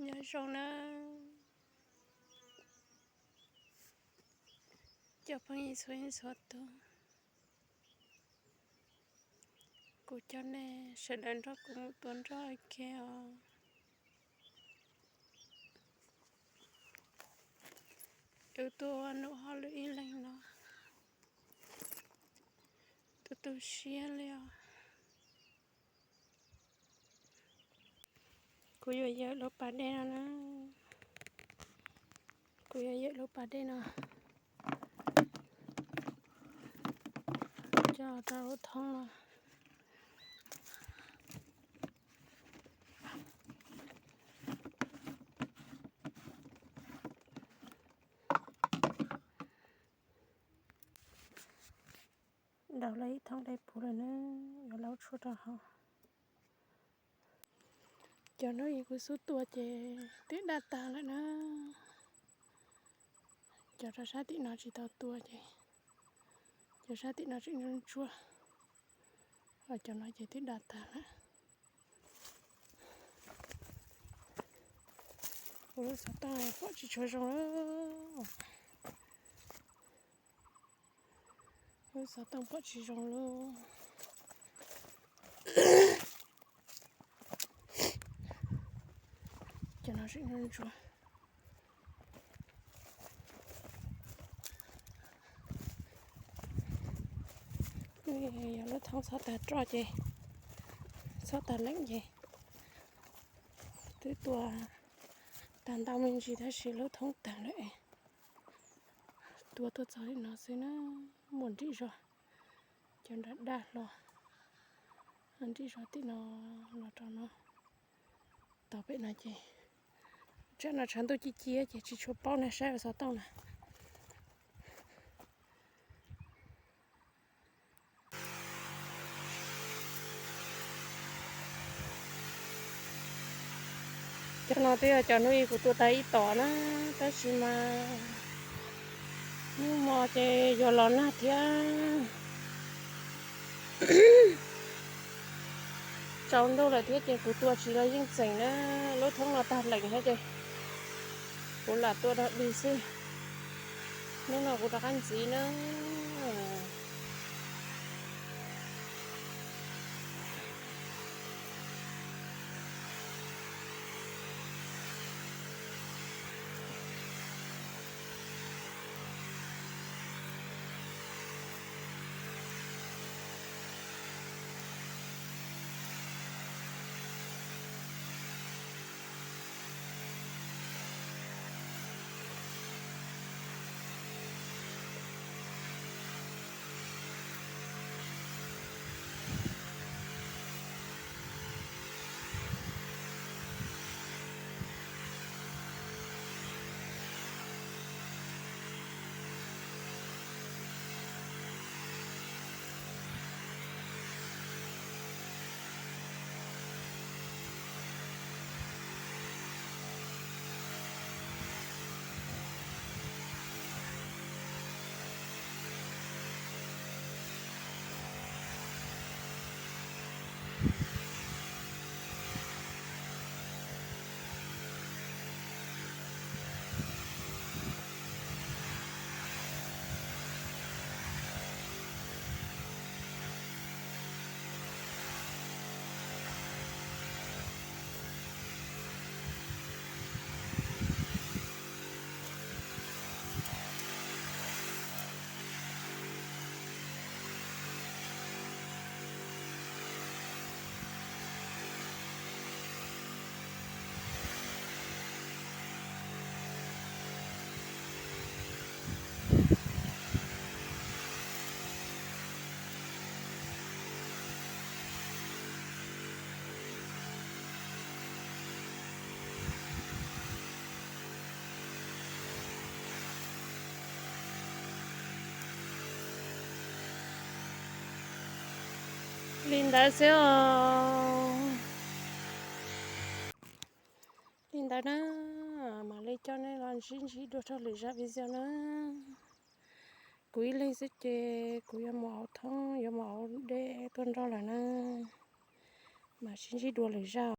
Nyob zoo na, cov phooj ywg txhua leej txhua tus, kuv coj nej sawv daws nrog kuv mus tua nroj ua ke os. Wb tuaj ua noj hauj lwm ib leeg no, tu tu siab li os. Kuv yuav yawm lub pas dej no na, kuv yuav yawm lub pas dej no coj rau lub thoob no. Daus lawm ib thoob dej puv lawm na, yuav laub tshuaj rau hauv. Cov hnub ib kuv xub tua ces twb daj tag lawm na. Cov rau sab tim no tsis tau tua ces cov sab tim no tseem ntsuag ntsuag, ho cov no ces twb daj tag lawm. Kuv lub xov tooj pom tsis tshua zoo lawm. Lub xov tooj pom tsis zoo lawm. Cov no tseem ntsuag ntsuag. Yog lub thoob txhob tag roj ces, txhob tag leem ces twb tua tag ntau me ntsis tab sis lub thoob tag lawm. Tua tuaj txog li no xwb na, muaj nrim zog, cov nram daj hlo, nrim zog tim no los rau no. Tau pem no ces tsam no tshav ntuj ci ci ces tsis tshua paub na, saib ua xov tooj na. Cov no twb yog cov hnub ib kuv tua tag ib tom na, tab sis mas hnub mo ces yuav los nag thiab. Tsaus ntuj lawm thiab ces kuv tua tsis los yeej txeem na, lub thoob no tag leem thiab ces kuv lam tua rau dig xwb. Hnub no kuv rov qab ntxiv na. Li ntawd xwb os. Li ntawd na, mam li coj nej los ntsib ntsib dua rau lwm zaj video na. Kuv ib leeg xwb ces kuv yuav mus hauv thoob, yuav mus hauv dej tuaj nroj lawm na. Mam sib ntsib dua lwm zaj.